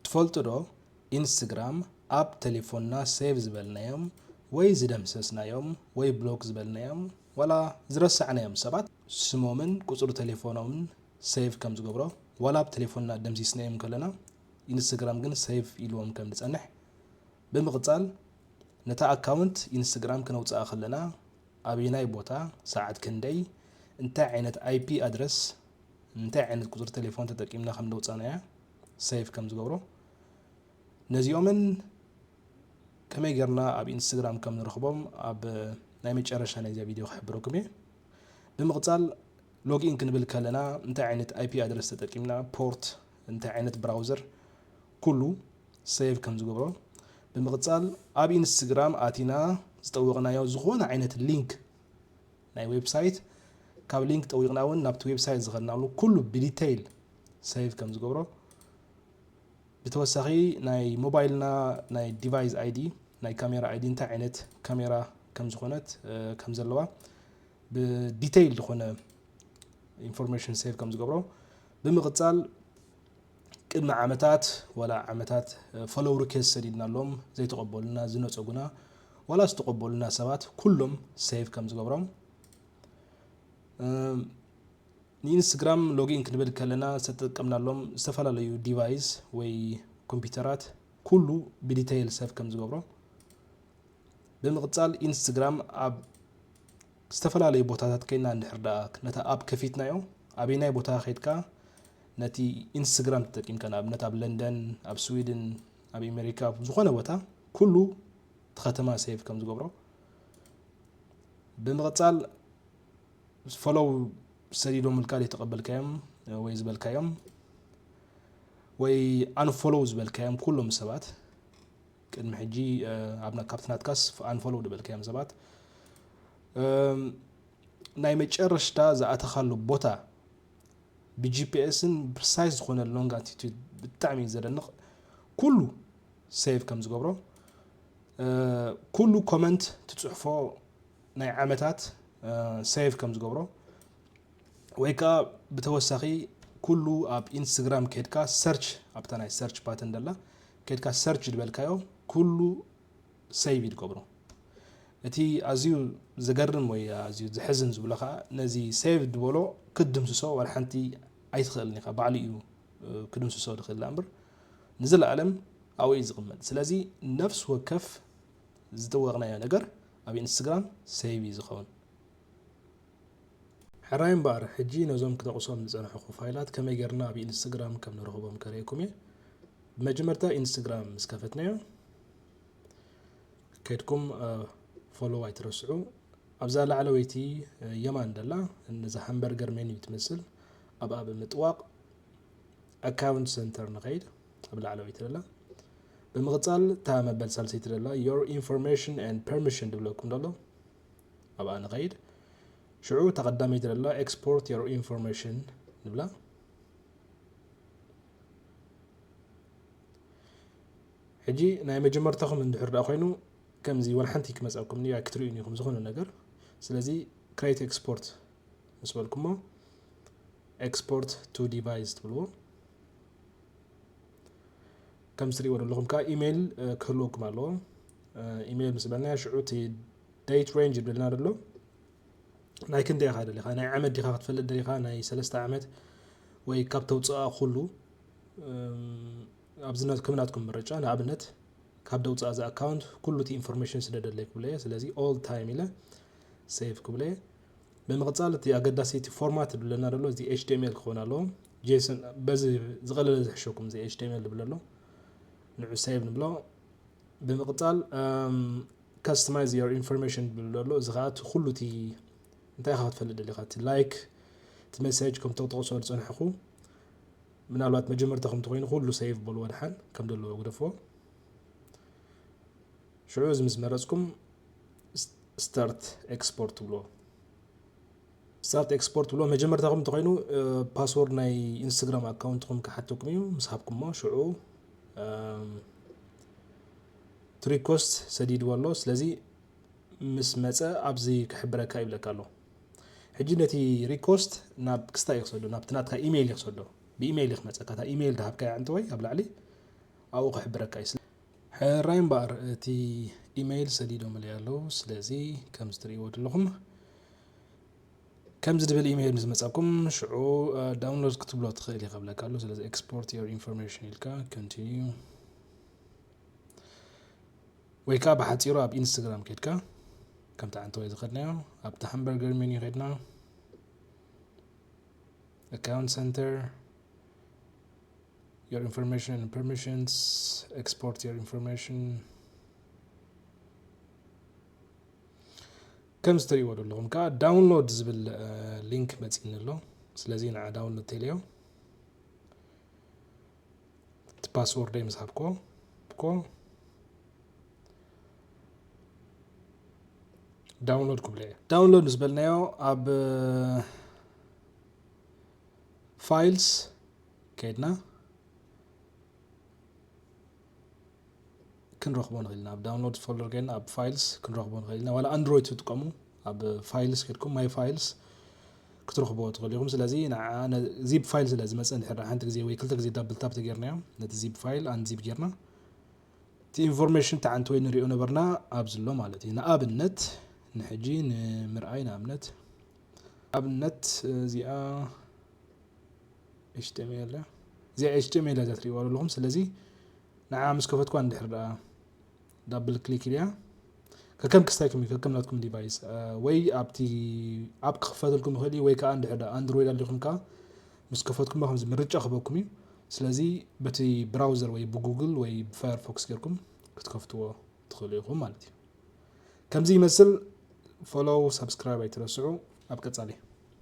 ትፈልጡ ዶ? ኢንስታግራም ኣብ ቴሌፎንና ሴቭ ዝበልናዮም ወይ ዝደምሰስናዮም ወይ ብሎክ ዝበልናዮም ዋላ ዝረሳዕናዮም ሰባት ስሞምን ቁፅሪ ቴሌፎኖምን ሴቭ ከም ዝገብሮ፣ ዋላ ኣብ ቴሌፎንና ደምሲስናዮም ከለና ኢንስታግራም ግን ሴቭ ኢልዎም ከም ዝፀንሕ። ብምቕፃል ነታ ኣካውንት ኢንስታግራም ክነውፅኣ ከለና ኣበየናይ ቦታ፣ ሰዓት ክንደይ፣ እንታይ ዓይነት ኣይፒ ኣድረስ፣ እንታይ ዓይነት ቁፅሪ ቴሌፎን ተጠቂምና ከም ዘውፃእናያ ሴቭ ከም ዝገብሮ፣ ነዚኦምን ከመይ ጌርና ኣብ ኢንስታግራም ከም ንረኽቦም ኣብ ናይ መጨረሻ ናይዚኣ ቪድዮ ክሕብረኩም እየ። ብምቕፃል ሎጊን ክንብል ከለና እንታይ ዓይነት ኣይፒ ኣድረስ ተጠቂምና፣ ፖርት፣ እንታይ ዓይነት ብራውዘር፣ ኩሉ ሴቭ ከም ዝገብሮ። ብምቕፃል ኣብ ኢንስታግራም ኣቲና ዝጠወቕናዮ ዝኾነ ዓይነት ሊንክ ናይ ዌብሳይት፣ ካብ ሊንክ ጠዊቕና እውን ናብቲ ዌብሳይት ዝኸድናሉ ኩሉ ብዲቴይል ሴቭ ከም ዝገብሮ። ብተወሳኺ ናይ ሞባይልና ናይ ዲቫይስ ኣይዲ፣ ናይ ካሜራ ኣይዲ፣ እንታይ ዓይነት ካሜራ ከም ዝኾነት፣ እ፣ ከም ዘለዋ ብዲቴይል ዝኾነ ኢንፎርሜሽን ሴቭ ከም ዝገብሮ። ብምቕፃል ቅድሚ ዓመታት ዋላ ዓመታት፣ እ፣ ፎሎው ሪኩዌስት ሰዲድናሎም ዘይተቐበሉና፣ ዝነፀጉና ዋላ ዝተቐበሉና ሰባት ኩሎም ሴቭ ከም ዝገብሮም። እ፣ ንኢንስታግራም ሎጊን ክንብል ከለና ዝተጠቀምናሎም ዝተፈላለዩ ዲቫይስ ወይ ኮምፒውተራት ኩሉ ብዲቴይል ሴቭ ከም ዝገብሮ። ብምቕፃል ኢንስታግራም ኣብ ዝተፈላለዩ ቦታታት ከይና እንድሕር ደኣ ነታ ኣፕ ከፊትናዮ፣ ኣበየናይ ቦታ ከይድካ ነቲ ኢንስታግራም ተጠቂምካ፣ ንኣብነት ኣብ ለንደን፣ ኣብ ስዊድን፣ ኣብ ኣሜሪካ፣ ኣብ ዝኾነ ቦታ ኩሉ እቲ ከተማ ሴቭ ከም ዝገብሮ። ብምቕፃል ፎሎው ሰዲዶምልካ ዘይተቐበልካዮም ወይ ዝበልካዮም ወይ ኣንፎሎው ዝበልካዮም ኩሎም ሰባት ቅድሚ ሕጂ፣ እ፣ ኣብ ና-፣ ካብቲ ናትካስ ኣንፎሎው ዝበልካዮም ሰባት፣ እም፣ ናይ መጨረሽታ ዝኣተኻሉ ቦታ ብጂፒኤስን ፕሪሳይስ ዝኾነ ሎንጋቲቱድ ብጣዕሚ እዩ ዘደንቕ። ኩሉ ሴቭ ከም ዝገብሮ፣ እ፣ ኩሉ ኮመንት ትጽሕፎ ናይ ዓመታት፣ እ፣ ሴቭ ከም ዝገብሮ፣ ወይ ከዓ ብተወሳኺ ኩሉ ኣብ ኢንስታግራም ከድካ ሰርች፣ ኣብታ ናይ ሰርች ባተን ደላ ከድካ ሰርች ዝበልካዮ ኩሉ ሴቭ እዩ ዝገብሮ። እቲ ኣዝዩ ዘገርም ወይ ኣዝዩ ዘሕዝን ዝብሎ ከዓ ነዚ ሴቭ ዝበሎ ክትድምስሶ ዋላ ሓንቲ ኣይትኽእልን ኢኻ። ባዕሉ እዩ፣ እ፣ ክድምስሶ ዝኽእል እምበር ንዘለኣለም ኣብኡ እዩ ዝቕመጥ። ስለዚ ነፍሲ ወከፍ ዝጠወቕናዮ ነገር ኣብ ኢንስታግራም ሴቭ እዩ ዝኸውን። ሕራይ እምበኣር፣ ሕጂ ነዞም ክጠቕሶም ዝጸናሕኩ ፋይላት ከመይ ጌርና ኣብ ኢንስታግራም ከም ንረኽቦም ከርእየኩም እየ። ብመጀመርታ ኢንስታግራም ምስ ከፈትናዮ፣ ከድኩም፣ እ፣ ፎሎው ኣይትረስዑ። ኣብዛ ላዕለወይቲ፣ እ፣ የማን ደላ፣ ነዛ ሃምበርገር ሜኑ ትመስል፣ ኣብኣ ብምጥዋቕ ኣካውንት ሰንተር ንኸይድ፣ ኣብ ላዕለወይቲ ደላ። ብምቕጻል እታ መበል ሳልሰይቲ ደላ your information and permission ድብለኩም ደሎ፣ ኣብኣ ንኸይድ። ሽዑ እታ ቀዳመይቲ ደላ export your information ንብላ። ሕጂ ናይ መጀመርታኹም እንድሕር ደኣ ኮይኑ ከምዚ ወላ ሓንቲ ክመጻኩም እዩ፣ ኣይክትርእዩን ኢኹም ዝኾነ ነገር። ስለዚ create export ምስ በልኩሞ export to device ትብልዎ። ከም ትርእይዎ ዘለኹም ከኣ ኢሜይል፣ እ፣ ክህልወኩም ኣለዎ። እ፣ ኢሜይል ምስ በልና ሽዑ እቲ date range ይብለና ዘሎ። ናይ ክንደይ ኢኻ ደሊኻ? ናይ ዓመት ዲኻ ክትፈልጥ ደሊኻ? ናይ ሰለስተ ዓመት ወይ ካብ ተውፅኣ ኩሉ፣ እም፣ ኣብዚ ናት-፣ ከም ናትኩም ምርጫ፣ ንኣብነት ካብ ደውፅኣ እዚ ኣካውንት ኩሉ እቲ ኢንፎርሜሽን ስደደለይ ክብሎ እየ። ስለዚ all time ኢለ ሴቭ ክብሎ እየ። ብምቕፃል እቲ ኣገዳሲ እቲ ፎርማት ዝብለና ዘሎ እዚ ኤች ቲ ኤም ኤል ክኸውን ኣለዎ። ጄሰን በዚ ዝቐለለ ዝሕሸኩም እዚ ኤች ቲ ኤም ኤል ዝብል ኣሎ። ንዑ ሴቭ ንብሎ። ብምቕፃል፣ እም፣ customize your information ዝብል ኣሎ። እዚ ከዓ እቲ ኩሉ እቲ እንታይ ኢኻ ክትፈልጥ ደሊኻ? እቲ ላይክ፣ እቲ ሜሴጅ ከም ተጠቕሶ ዝፀንሐኹ፣ ምናልባት መጀመርታ ከም ተኾይኑ ኩሉ ሴቭ በልዎ ድሓን ከም ዘለዎ ግደፍዎ። ሽዑ እዚ ምስ መረፅኩም ስ-፣ ስታርት ኤክስፖርት ትብልዎ። ስታርት ኤክስፖርት ትብልዎ። መጀመርታኹም እንተኾይኑ፣ እ፣ ፓስወርድ ናይ ኢንስታግራም ኣካውንትኹም ክሓተኩም እዩ። ምስ ሃብኩሞ ሽዑ፣ እም፣ እቲ ሪኮስት ሰዲድዎ ኣሎ። ስለዚ ምስ መጸ ኣብዚ ክሕብረካ ይብለካ ኣሎ። ሕጂ ነቲ ሪኮስት ናብ ክስታይ እዩ ክሰዶ፣ ናብቲ ናትካ ኢሜይል እዩ ክሰዶ። ብኢሜይል እዩ ክመጸካ። እታ ኢሜይል ዝሃብካያ እንተወይ ኣብ ላዕሊ ኣብኡ ክሕብረካ እዩ። ሕራይ እምበኣር እቲ ኢሜይል ሰዲዶምለይ ኣለዉ። ስለዚ ከምዚ ትርእይዎ ዘለኹም ከምዚ ድብል ኢሜይል ምስ መጻኩም ሽዑ download ክትብሎ ትኽእል እዩ ከብለካ ኣሎ። ስለዚ export your information ኢልካ continue ወይ ከዓ ብሓፂሩ ኣብ ኢንስታግራም ከድካ ከምቲ ዓንተወይ ዝኸድናዮ ኣብቲ ሃምበርገር ሜኒ ከድና account center your information and permissions export your information ከም ዝትሪእዎ ዘለኹም ከዓ download ዝብል ሊንክ መፂኒ ኣሎ። ስለዚ ንዓ download ተልዮ እቲ ፓስወርደይ ምስ ሃብኮ ኮ download ክብለ እየ። download ምስ በልናዮ ኣብ files ከይድና ክንረኽቦ ንኽእል ኢና። ኣብ download folder ከይድና ኣብ files ክንረኽቦ ንኽእል ኢና። ዋላ ኣንድሮይድ ትጥቀሙ ኣብ files ከድኩም my files ክትረኽብዎ ትኽእሉ ኢኹም። ስለዚ ንዓ zip file ስለ ዝመፀ እንድሕር ሓንቲ ግዜ ወይ ክልተ ግዜ double tap ተጌርናዮ ነቲ zip file unzip ጌርና እቲ information ተዓንተ ወይ ንሪኦ ነበርና ኣብዚ ኣሎ ማለት እዩ። ንኣብነት ንሕጂ ንምርኣይ ንኣብነት ኣብነት እዚኣ html እያ። እዚኣ html እያ ትሪእዋ ዘለኹም። ስለዚ ንዓ ምስ ከፈትኳ እንድሕር ደኣ double click ኢልያ ከከም ክስታይኩም እዩ ከከም ናትኩም ዲቫይስ ወይ ኣብቲ ኣብ ክኽፈተልኩም ይኽእል እዩ ወይ ከዓ እንድሕር ደኣ ኣንድሮይድ ኣሊኹም ከዓ ምስ ከፈትኩም ከምዚ ምርጫ ክበኩም እዩ። ስለዚ በቲ ብራውዘር ወይ ብጉግል ወይ ብፋየርፎክስ ጌርኩም ክትከፍትዎ ትኽእሉ ኢኹም ማለት እዩ። ከምዚ ይመስል። follow subscribe ኣይትረስዑ። ኣብ ቀጻሊ